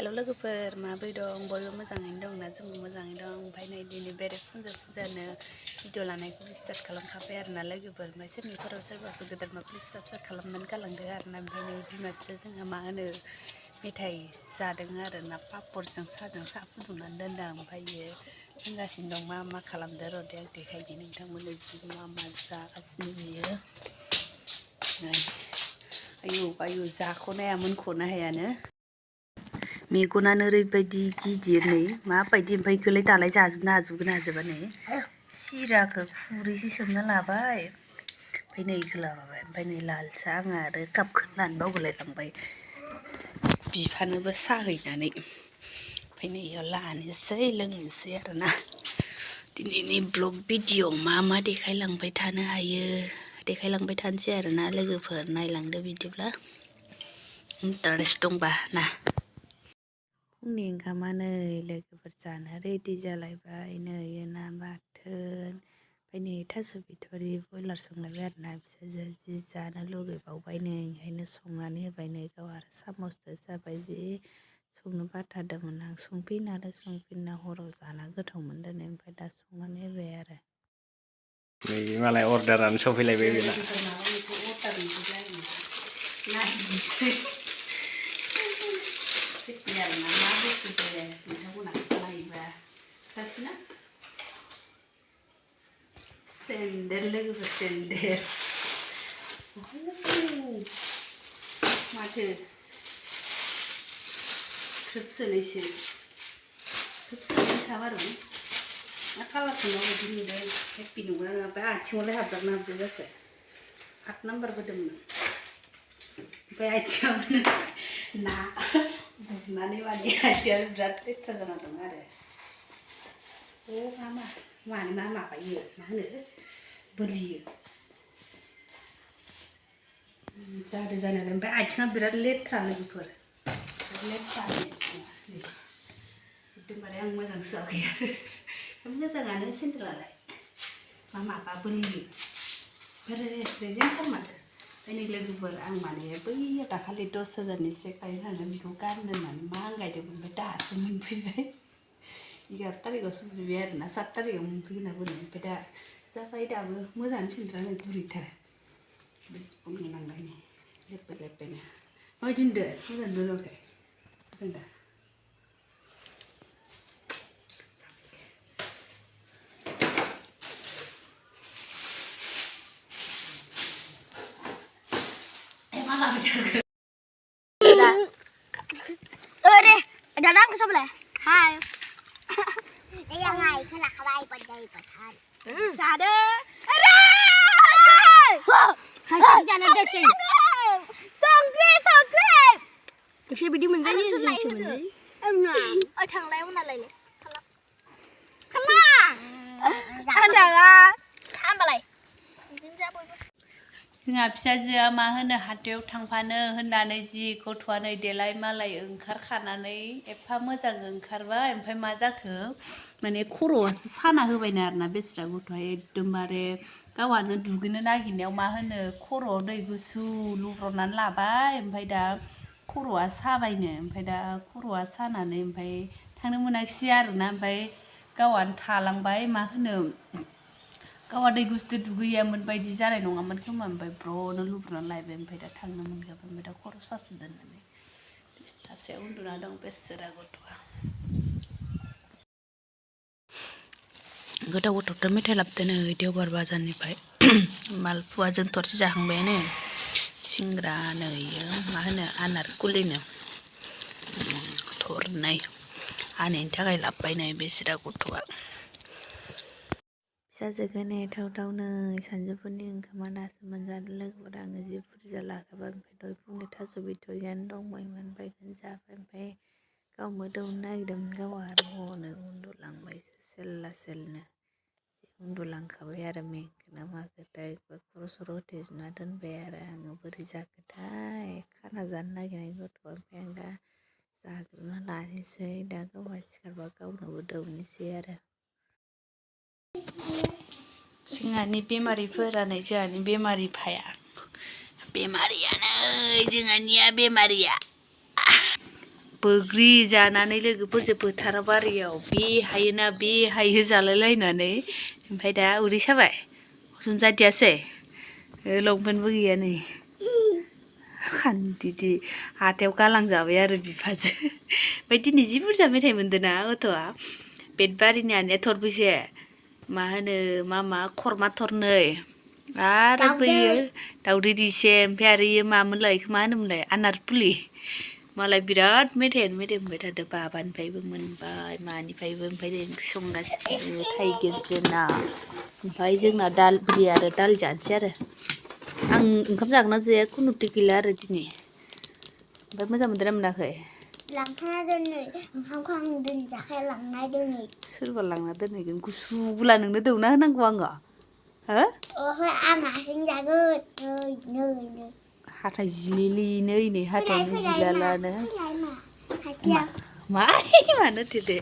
हेल' लोगोफोर माबोरै दं बयबो मोजाङैनो दंना जोंबो मोजाङैनो दं ओमफ्राय नै दिनै बेरेक फुंजानो भिडिअ लानायखौ स्टार्ट खालामखाबाय आरोना लोगोफोर ओमफ्राय सोरनिफोराव सोरबाफोर गेदेरमा प्लिज साबस्क्राइब खालामनानै गालांदो आरोना ओमफ्राय नै बिमा फिसा जोंहा मा होनो मेथाइ जादों आरोना पापरजों साजों साहा फुदुंनानै दोनदों ओमफ्रायो बुंगासिनो दं मा खालामदो र' दे आं देखायनि नोंथांमोननो जि मा जागासिनो बियो आयु जाख'नो हाया मोनख'नो हायानो मेगनानो ओरैबायदि गिदिर नै माबायदि ओमफ्राय इखौलाय दालाय जाजोबनो हाजोबगोन हाजोबा नै सिराखौ खुरैसे सोमना लाबाय ओमफ्राय नै इखौ लाबाय ओमफ्राय नै लालसा आङो आरो कापखौनो लानो बावगुलायलांबाय बिफानोबो साहैनानै ओमफ्राय नै इयाव लानोसै लोंनोसै आरोना दिनैनि ब्लग भिडिअ मा देखायलांबाय थानो हायो देखायलांबाय थानोसै आरोना लोगोफोर नायलांदो बिदिब्ला इन्टारेस्ट दंबा ना फुंनि ओंखामा नै लोगोफोर जानो रेडि जालायबाय नै ना बाथोन ओमफ्राय नै थास' बिथ'रि बयलार संलायबाय आरोना फिसाजो जि जानो लुगैबावबाय नै ओंखायनो संनानै होबाय नै गाव आरो सामसजों जाबाय जि संनो बाथारदोंमोन आं संफिनना हराव जाना गोथाव मोनदों ओमफ्राय दा संनानै होबाय आरो नै मालाय अर्डारानो सफैलायबाय बेना सेन्देल लोगोफोर सेन्देल माथो थोबसोनायसो थाबारो मा कालारखौ माबायदि नुदों हेपि नंगौना नङा ओमफ्राय आथिङावलाय हाबजागोन हाबजाया जाखो 8 नाम्बार बोदोंमोन ओमफ्राय आथिङावनो ना बुनानै माने आथिङा बिराद लेथ्रा जाना दं आरो मानो माबायो मा होनो बोलियो जादों जानायालाय ओमफ्राय आथिङा बिराद लेथ्रा लोगोफोर लेथ्रा एकदमबारे आं मोजां सुवाखै आरो मोजाङानो सेन्देलालाय माबा बोलियो रेजेंथार माथो ओमफ्राय नै लोगोफोर आं माने बैयाव दाखालि 10,000नि सेक बायनो थांदों बेखौ गाननो होननानै मा आंगायदोंमोन ओमफ्राय दासो मोनफैबाय 11 तारिखआवसो मोनफैबाय आरोना 7 तारिखआव मोनफैगोन होनना बुंदों ओमफ्राय दा जाबाय दाबो मोजाङानो सेन्देला नै गुरैथार बेसेबां मोनांबाय नै लेबनो माबायदि नुदों मोजां नुदोंथाय मोजां दा Ada orang ke sebelah. Hai. Yang hai kelak kabai pandai patan. Sada. Arai. Hai jangan dekin. Songkre. Kasi bidi menjadi menjadi. Emna. Thang lai mana lai le. Kalah. Ada lah. Tham apa lai? जोंहा फिसाजोआ मा होनो हाथायाव थांफानो होननानै जि गथ'आनो देलाय मालाय ओंखारखानानै एफा मोजां ओंखारबाय ओमफ्राय मा जाखो माने खर'आसो साना होबायनो आरोना बेस्रा गथ'आ एकदमबारे गावआनो दुगैनो नागिरनायाव मा होनो खर'आव दै गुसु लुब्रबनानै लाबाय ओमफ्राय दा खर'आ साबायनो ओमफ्राय दा खर'आ सानानै ओमफ्राय थांनो मोनाखिसै आरोना ओमफ्राय गावआनो थालांबाय मा होनो गावा दै गुसु दुगैयामोन बायदि जानाय नङामोन खोमा ओमफ्राय ब्र'नो लुब्रनानै लायबाय ओमफ्राय दा थांनो मोनगाबाय ओमफ्राय दा खर' सासो दोननानै सासेयाव उन्दुना दं बेसेरा गथ'आ गोदाव गथ'थ' मेथाइ लाबोदों देवबार बाजारनिफ्राय मालपुवाजों थरसे जाखांबायानो सिंग्रा नै मा होनो आनारकुलिनो थरनै हानायनि थाखाय लाबोबाय नै बेसेरा गथ'आ फिसाजोखौ नेथावथावनो सानजौफुनि ओंखामा दासो मोनजादों लोगोफोर आङो जि बुरजा लाखाबाय ओमफ्राय दहाय फुंनि थास' बिथ'रियानो दंबायमोन ओमफ्राय बेखौनो जाबाय ओमफ्राय गाव मोदोमनो नागिरदोंमोन गावहा आरो हनै उन्दुलांबाय सेलनो उन्दुलांखाबाय आरो मेंखोना माखोथाय खर' सर' होथेजोबना दोनबाय आरो आङो बोरै जाखोथाय खाना जानो नागिरनाय गथ'आ ओमफ्राय आं दा जाग्रोना लानोसै दा गावहा सिखारबा गावनोबो दौनोसै आरो जोंहानि बेमारिफोरानो जोंहानि बेमारि फाया बेमारियानो जोंहानिया बेमारिया बोग्रि जानानै लोगोफोरजों फोथाराव बारियाव बे हायोना बे हायो जालायलायनानै ओमफ्राय दा उदै साबाय हजम जादियासै लंपेन्टबो गैया नै खान्दिदि हाथायाव गालांजाबाय आरो बिफाजों ओमफ्राय दिनै जि बुरजा मेथाइ मोनदोंना गथ'आ बेदबारिनि आनैया थरबैसे मा होनो मा खरमा थरनै आरो बैयो दाउदै दैसे ओमफ्राय आरो इयो मामोनलाय इखो मा होनोमोनलाय आनारपुलि मालाय बिराद मेथाइयानो मेथाइ मोनबाय थादों बाबानिफ्रायबो मोनबाय मानिफ्रायबो ओमफ्राय जों संगासिनो थाइगिरजों ना ओमफ्राय जोंना दालि आरो दालि जानोसै आरो आं ओंखाम जागोन ना जाया खुनुथि गैला आरो दिनै ओमफ्राय मोजां मोनदोंना मोनाखै लांखाना दोनै ओंखामखौ आं दोनजाखाया लांना दोनै सोरबा लांना दोनहैगोन गुसुब्ला नोंनो दौना होनांगौ आङो हो ओहो आं हारसिं जागोन नै हाथाय जिलिलि नै हाथायानो जिलालानो मा मा मानो थेदे